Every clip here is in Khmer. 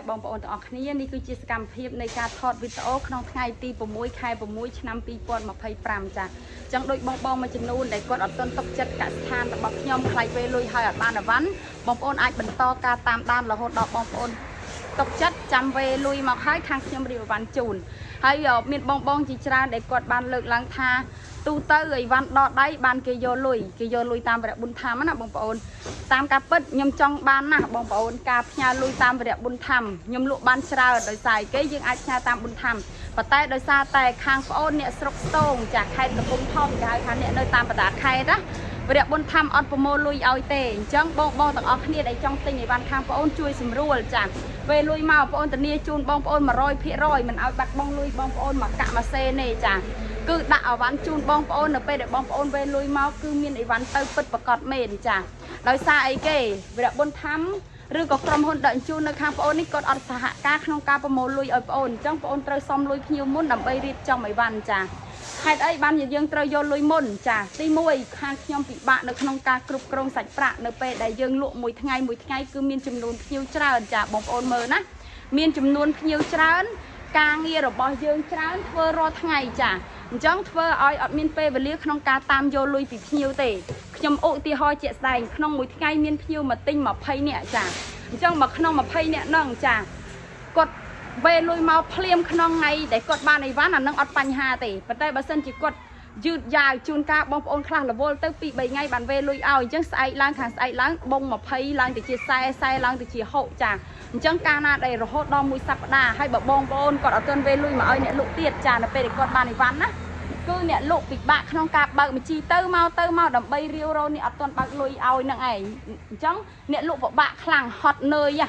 បងប្អូនទាំងអស់គ្នានេះគឺជាសកម្មភាពនៃការថតវីដេអូក្នុងថ្ងៃទី6ខែ6ឆ្នាំ2025ចាអញ្ចឹងដូចបងបងមួយចំនួនដែលគាត់អត់ទាន់ទុកចិត្តកសិដ្ឋានរបស់ខ្ញុំខ្លាចវេលុយហើយអត់បានអវ៉ាន់បងប្អូនអាចបន្តការតាមដានរហូតដល់បងប្អូនទុកចិត្តចាំវេលុយមកហើយខាងខ្ញុំរៀបអវ៉ាន់ជូនហើយមានបងបងជាច្រើនដែលគាត់បានលើកឡើងថាទូទៅអីវ៉ាន់ដកដៃបានគេយកលុយគេយកលុយតាមវរៈប៊ុនធម្មណាបងប្អូនតាមការពិតខ្ញុំចង់បានណាស់បងប្អូនការផ្ញើលុយតាមវរៈប៊ុនធម្មខ្ញុំលក់បានច្រើនដោយសារគេយើងអាចផ្ញើតាមប៊ុនធម្មប៉ុន្តែដោយសារតែខាងប្អូនអ្នកស្រុកស្ទងចាខេត្តកំពង់ធំគេហៅថាអ្នកនៅតាមបណ្ដាខេត្តណាវរៈប៊ុនធម្មអត់ប្រមូលលុយឲ្យទេអញ្ចឹងបងបងទាំងអស់គ្នាដែលចង់ទិញអីវ៉ាន់ខាងប្អូនជួយសម្រួលចាពេលលុយមកបងប្អូនធានាជូនបងប្អូន100%មិនឲ្យបាត់បង់លុយបងប្អូនមកកាក់មកសេទេចាគឺដាក់អវ៉ាន់ជូនបងប្អូននៅពេលដែលបងប្អូនវេលុយមកគឺមានអីវ៉ាន់ទៅពិតប្រកបមែនចាដោយសារអីគេវរៈប៊ុនធម្មឬក៏ក្រុមហ៊ុនដឹកជញ្ជូននៅខាងប្អូននេះគាត់អត់សហការក្នុងការប្រមូលលុយឲ្យប្អូនអញ្ចឹងប្អូនត្រូវសុំលុយភ្ញៀវមុនដើម្បីរៀបចំអីវ៉ាន់ចាហេតុអីបានយើងត្រូវយកលុយមុនចាទី1ខាងខ្ញុំពិបាកនៅក្នុងការគ្រប់គ្រងសាច់ប្រាក់នៅពេលដែលយើងលក់មួយថ្ងៃមួយថ្ងៃគឺមានចំនួនភ្ញៀវច្រើនចាបងប្អូនមើលណាមានចំនួនភ្ញៀវច្រើនការងាររបស់យើងច្រើនធ្វើរាល់ថ្ងៃចាអញ្ចឹងធ្វើឲ្យអត់មានពេលវេលាក្នុងការតាមយកលុយពីភ្ញៀវទេខ្ញុំឧទាហរណ៍ជាក់ស្ដែងក្នុងមួយថ្ងៃមានភ្ញៀវមកទិញ20នាក់ចាអញ្ចឹងមកក្នុង20នាក់ហ្នឹងចាគាត់វេលុយមកភ្លាមក្នុងថ្ងៃដែលគាត់បានអីវ៉ាន់អានឹងអត់បញ្ហាទេប៉ុន្តែបើសិនជាគាត់យឺតយ៉ាវជួនកាលបងប្អូនខ្លះរវល់ទៅ2 3ថ្ងៃបានវេលុយឲ្យអញ្ចឹងស្អែកឡើងខាងស្អែកឡើងបង20ឡើងទៅជា40 40ឡើងទៅជា60ចាអញ្ចឹងកាលណាដែលរហូតដល់មួយសប្តាហ៍ហើយបើបងប្អូនគាត់អត់ទាន់វេលុយមកឲ្យអ្នកលក់ទៀតចានៅពេលដែលគាត់បានអីវ៉ាន់ណាគឺអ្នកលក់ពិបាកក្នុងការបើកបញ្ជីទៅមកទៅមកដើម្បីរាវរនេះអត់ទាន់បើកលុយឲ្យនឹងឯងអញ្ចឹងអ្នកលក់ពិបាកខ្លាំងហត់នឿយ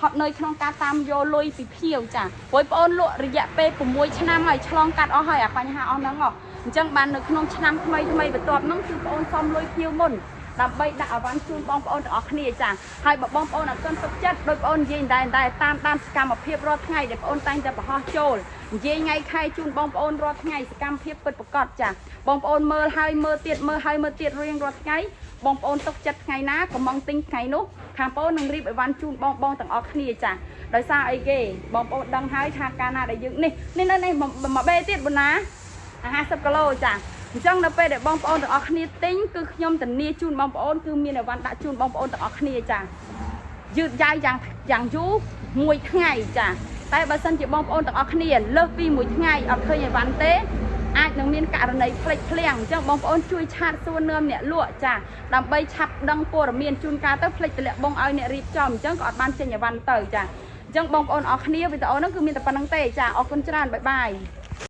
ហត់នឿយក្នុងការតាមយកលុយពីភ្ញៀវចាព្រោះបងអូនលក់រយៈពេល6ឆ្នាំហើយឆ្លងកាត់អស់ហើយអាបញ្ហាអស់ហ្នឹងហ៎អញ្ចឹងបាននៅក្នុងឆ្នាំថ្មីថ្មីបន្ទាប់ហ្នឹងគឺបងអូនសុំលុយភ្ញៀវមុនដើម្បីដាក់អវ៉ាន់ជូនបងប្អូនទាំងអស់គ្នាចាហើយបើបងប្អូនអត់ទាន់ទុកចិត្តដោយបងប្អូននិយាយតែតាមដានសកម្មភាពរាល់ថ្ងៃដែលបងប្អូនតែងតែបង្ហោះចូលនិយាយថ្ងៃខែជូនបងប្អូនរាល់ថ្ងៃសកម្មភាពពិតប្រាកដចាបងប្អូនមើលហើយមើលទៀតមើលហើយមើលទៀតរៀងរាល់ថ្ងៃបងប្អូនទុកចិត្តថ្ងៃណាកំងទិញថ្ងៃនោះខាងបងនឹងរៀបអីវ៉ាន់ជូនបងបងទាំងអស់គ្នាចាដោយសារអីគេបងប្អូនដឹងហើយថាកាលណាដែលយើងនេះនេះនេះមួយបេទៀតបងណា50គីឡូចាអញ្ចឹងនៅពេលដែលបងប្អូនទាំងអស់គ្នាទិញគឺខ្ញុំធានាជូនបងប្អូនគឺមានអីវ៉ាន់ដាក់ជូនបងប្អូនទាំងអស់គ្នាចាយឺតយ៉ាវយ៉ាងយូរមួយថ្ងៃចាតែបើសិនជាបងប្អូនទាំងអស់គ្នាលើសពីមួយថ្ងៃអត់ឃើញអីវ៉ាន់ទេអាចនឹងមានករណីផ្លេចភ្លាំងអញ្ចឹងបងប្អូនជួយឆាតសួរនាំអ្នកលក់ចាដើម្បីឆាប់ដឹងព័ត៌មានជួនកាលទៅផ្លេចតម្លាក់បងឲ្យអ្នករៀបចំអញ្ចឹងក៏អត់បានចេញអីវ៉ាន់ទៅចាអញ្ចឹងបងប្អូនអរគ្នាវីដេអូហ្នឹងគឺមានតែប៉ុណ្្នឹងទេចាអរគុណច្រើនបាយបាយ។